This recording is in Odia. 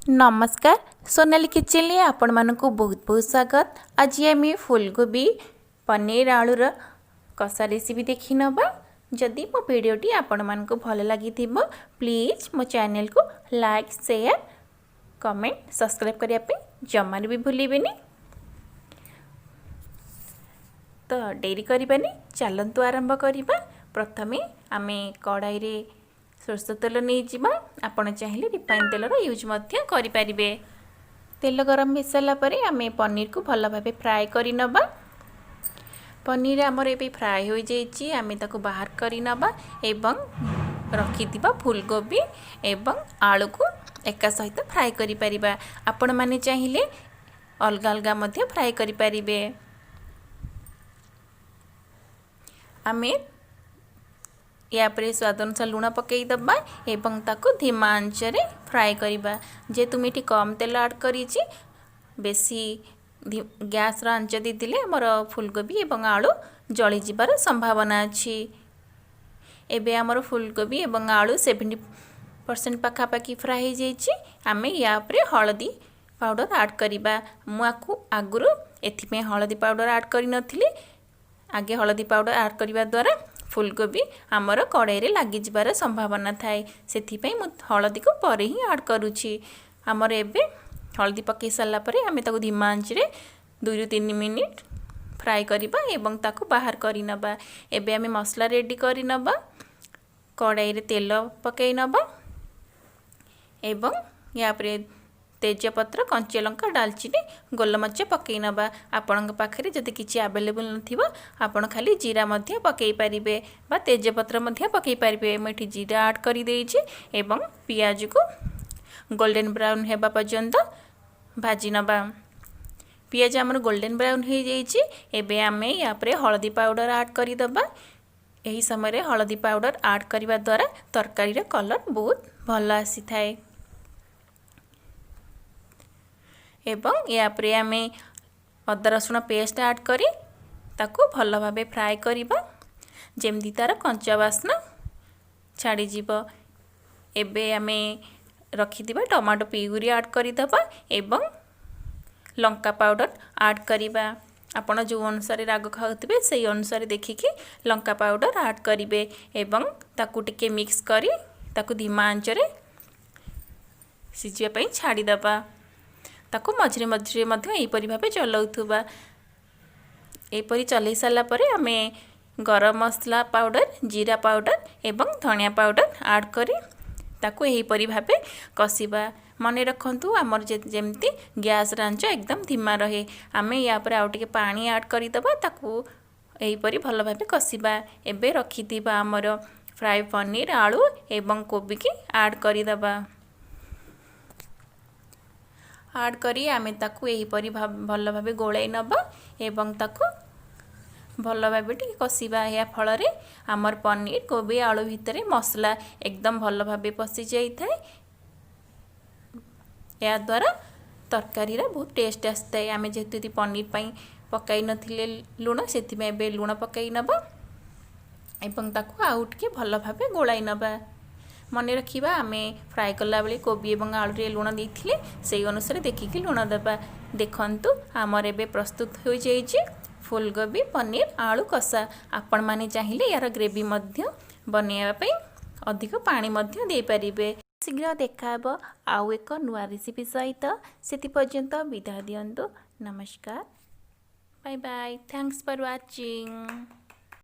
ନମସ୍କାର, ସୋନାଲି କିଚେନରେ ଆପଣମାନଙ୍କୁ ବହୁତ ବହୁତ ସ୍ୱାଗତ। ଆଜି ଆମେ ଫୁଲକୋବି ପନିର ଆଳୁର କଷା ରେସିପି ଦେଖି ନେବା। ଯଦି ମୋ ଭିଡ଼ିଓଟି ଆପଣମାନଙ୍କୁ ଭଲ ଲାଗିଥିବ, ପ୍ଲିଜ୍ ମୋ ଚ୍ୟାନେଲକୁ ଲାଇକ୍, ସେୟାର, କମେଣ୍ଟ, ସବସ୍କ୍ରାଇବ୍ କରିବା ପାଇଁ ଜମାରୁ ବି ଭୁଲିବେନି। ତ ଡେରି କରିବାନି, ଚାଲନ୍ତୁ ଆରମ୍ଭ କରିବା। ପ୍ରଥମେ ଆମେ କଡ଼ାଇରେ ସୋରିଷ ତେଲ ନେଇଯିବା। ଆପଣ ଚାହିଁଲେ ରିଫାଇନ୍ ତେଲର ୟୁଜ୍ ମଧ୍ୟ କରିପାରିବେ। ତେଲ ଗରମ ହେଇସାରିଲା ପରେ ଆମେ ପନିରକୁ ଭଲ ଭାବେ ଫ୍ରାଏ କରିନେବା। ପନିର ଆମର ଏବେ ଫ୍ରାଏ ହୋଇଯାଇଛି। ଆମେ ତାକୁ ବାହାର କରିନେବା ଏବଂ ରଖିଥିବା ଫୁଲକୋବି ଏବଂ ଆଳୁକୁ ଏକା ସହିତ ଫ୍ରାଏ କରିପାରିବା। ଆପଣମାନେ ଚାହିଁଲେ ଅଲଗା ଅଲଗା ମଧ୍ୟ ଫ୍ରାଏ କରିପାରିବେ। ଆମେ ୟା ପରେ ସ୍ୱାଦ ଅନୁସାରେ ଲୁଣ ପକାଇଦେବା ଏବଂ ତାକୁ ଧୀମା ଆଞ୍ଚରେ ଫ୍ରାଏ କରିବା। ଯେହେତୁ ମୁଁ ଏଠି କମ୍ ତେଲ ଆଡ଼୍ କରିଛି, ବେଶୀ ଗ୍ୟାସ୍ର ଆଞ୍ଚ ଦେଇଦେଲେ ଆମର ଫୁଲକୋବି ଏବଂ ଆଳୁ ଜଳିଯିବାର ସମ୍ଭାବନା ଅଛି। ଏବେ ଆମର ଫୁଲକୋବି ଏବଂ ଆଳୁ 70% ପାଖାପାଖି ଫ୍ରାଏ ହେଇଯାଇଛି। ଆମେ ୟା ଉପରେ ହଳଦୀ ପାଉଡ଼ର ଆଡ଼୍ କରିବା। ମୁଁ ଆକୁ ଆଗରୁ ଏଥିପାଇଁ ହଳଦୀ ପାଉଡ଼ର ଆଡ଼୍ କରିନଥିଲି। ଆଗେ ହଳଦୀ ପାଉଡ଼ର ଆଡ଼୍ କରିବା ଦ୍ୱାରା ଫୁଲକୋବି ଆମର କଡ଼େଇରେ ଲାଗିଯିବାର ସମ୍ଭାବନା ଥାଏ, ସେଥିପାଇଁ ମୁଁ ହଳଦୀକୁ ପରେ ହିଁ ଆଡ଼୍ କରୁଛି। ଆମର ଏବେ ହଳଦୀ ପକାଇ ସାରିଲା ପରେ ଆମେ ତାକୁ ଧୀମା ଆଞ୍ଚରେ 2ରୁ 3 ମିନିଟ୍ ଫ୍ରାଏ କରିବା ଏବଂ ତାକୁ ବାହାର କରିନେବା। ଏବେ ଆମେ ମସଲା ରେଡ଼ି କରିନେବା। କଡ଼େଇରେ ତେଲ ପକାଇ ନେବା ଏବଂ ୟାପରେ ତେଜପତ୍ର, କଞ୍ଚା ଲଙ୍କା, ଡାଲଚିନି, ଗୋଲମରିଚ ପକାଇ ନେବା। ଆପଣଙ୍କ ପାଖରେ ଯଦି କିଛି ଆଭେଲେବୁଲ୍ ନଥିବ, ଆପଣ ଖାଲି ଜିରା ମଧ୍ୟ ପକାଇ ପାରିବେ ବା ତେଜପତ୍ର ମଧ୍ୟ ପକାଇ ପାରିବେ। ମୁଁ ଏଠି ଜିରା ଆଡ଼୍ କରିଦେଇଛି ଏବଂ ପିଆଜକୁ ଗୋଲ୍ଡେନ୍ ବ୍ରାଉନ୍ ହେବା ପର୍ଯ୍ୟନ୍ତ ଭାଜି ନେବା। ପିଆଜ ଆମର ଗୋଲ୍ଡେନ୍ ବ୍ରାଉନ୍ ହୋଇଯାଇଛି। ଏବେ ଆମେ ୟା ଉପରେ ହଳଦୀ ପାଉଡ଼ର ଆଡ଼୍ କରିଦେବା। ଏହି ସମୟରେ ହଳଦୀ ପାଉଡ଼ର ଆଡ଼୍ କରିବା ଦ୍ୱାରା ତରକାରୀର କଲର୍ ବହୁତ ଭଲ ଆସିଥାଏ। ଏବଂ ୟାପରେ ଆମେ ଅଦା ରସୁଣ ପେଷ୍ଟ ଆଡ଼୍ କରି ତାକୁ ଭଲ ଭାବେ ଫ୍ରାଏ କରିବା, ଯେମିତି ତା'ର କଞ୍ଚା ବାସ୍ନା ଛାଡ଼ିଯିବ। ଏବେ ଆମେ ରଖିଥିବା ଟମାଟୋ ପିଉରି ଆଡ଼୍ କରିଦେବା ଏବଂ ଲଙ୍କା ପାଉଡ଼ର ଆଡ଼୍ କରିବା। ଆପଣ ଯେଉଁ ଅନୁସାରେ ରାଗ ଖାଉଥିବେ, ସେଇ ଅନୁସାରେ ଦେଖିକି ଲଙ୍କା ପାଉଡ଼ର ଆଡ଼୍ କରିବେ ଏବଂ ତାକୁ ଟିକେ ମିକ୍ସ କରି ତାକୁ ଧୀମା ଆଞ୍ଚରେ ସିଝିବା ପାଇଁ ଛାଡ଼ିଦେବା। ତାକୁ ମଝିରେ ମଝିରେ ମଧ୍ୟ ଏହିପରି ଭାବେ ଚଲାଉଥିବା। ଏହିପରି ଚଲାଇ ସାରିଲା ପରେ ଆମେ ଗରମ ମସଲା ପାଉଡ଼ର, ଜିରା ପାଉଡ଼ର ଏବଂ ଧନିଆ ପାଉଡ଼ର ଆଡ଼୍ କରି ତାକୁ ଏହିପରି ଭାବେ କଷିବା। ମନେ ରଖନ୍ତୁ, ଆମର ଯେମିତି ଗ୍ୟାସ୍ର ଆଞ୍ଚ ଏକଦମ ଧୀମା ରହେ। ଆମେ ୟା ପରେ ଆଉ ଟିକେ ପାଣି ଆଡ଼୍ କରିଦେବା, ତାକୁ ଏହିପରି ଭଲ ଭାବେ କଷିବା। ଏବେ ରଖିଥିବା ଆମର ଫ୍ରାଏ ପନିର, ଆଳୁ ଏବଂ କୋବିକି ଆଡ଼୍ କରିଦେବା। ଆଡ଼୍ କରି ଆମେ ତାକୁ ଏହିପରି ଭଲ ଭାବେ ଗୋଳାଇ ନେବା ଏବଂ ତାକୁ ଭଲ ଭାବେ ଟିକେ କଷିବା। ଏହା ଫଳରେ ଆମର ପନିର, କୋବି, ଆଳୁ ଭିତରେ ମସଲା ଏକଦମ ଭଲ ଭାବେ ପଶି ଯାଇଥାଏ। ଏହାଦ୍ୱାରା ତରକାରୀର ବହୁତ ଟେଷ୍ଟ ଆସିଥାଏ। ଆମେ ଯେହେତୁ ପନିର ପାଇଁ ପକାଇ ନଥିଲେ ଲୁଣ, ସେଥିପାଇଁ ଏବେ ଲୁଣ ପକାଇ ନେବା ଏବଂ ତାକୁ ଆଉ ଟିକେ ଭଲ ଭାବେ ଗୋଳାଇ ନେବା। ମନେ ରଖିବା, ଆମେ ଫ୍ରାଏ କଲାବେଳେ କୋବି ଏବଂ ଆଳୁରେ ଲୁଣ ଦେଇଥିଲେ, ସେଇ ଅନୁସାରେ ଦେଖିକି ଲୁଣ ଦେବା। ଦେଖନ୍ତୁ, ଆମର ଏବେ ପ୍ରସ୍ତୁତ ହୋଇଯାଇଛି ଫୁଲକୋବି ପନିର ଆଳୁ କଷା। ଆପଣମାନେ ଚାହିଁଲେ ଏହାର ଗ୍ରେଭି ମଧ୍ୟ ବନେଇବା ପାଇଁ ଅଧିକ ପାଣି ମଧ୍ୟ ଦେଇପାରିବେ। ଶୀଘ୍ର ଦେଖାହେବ ଆଉ ଏକ ନୂଆ ରେସିପି ସହିତ। ସେଥିପର୍ଯ୍ୟନ୍ତ ବିଦାୟ ଦିଅନ୍ତୁ। ନମସ୍କାର, bye bye, thanks for watching.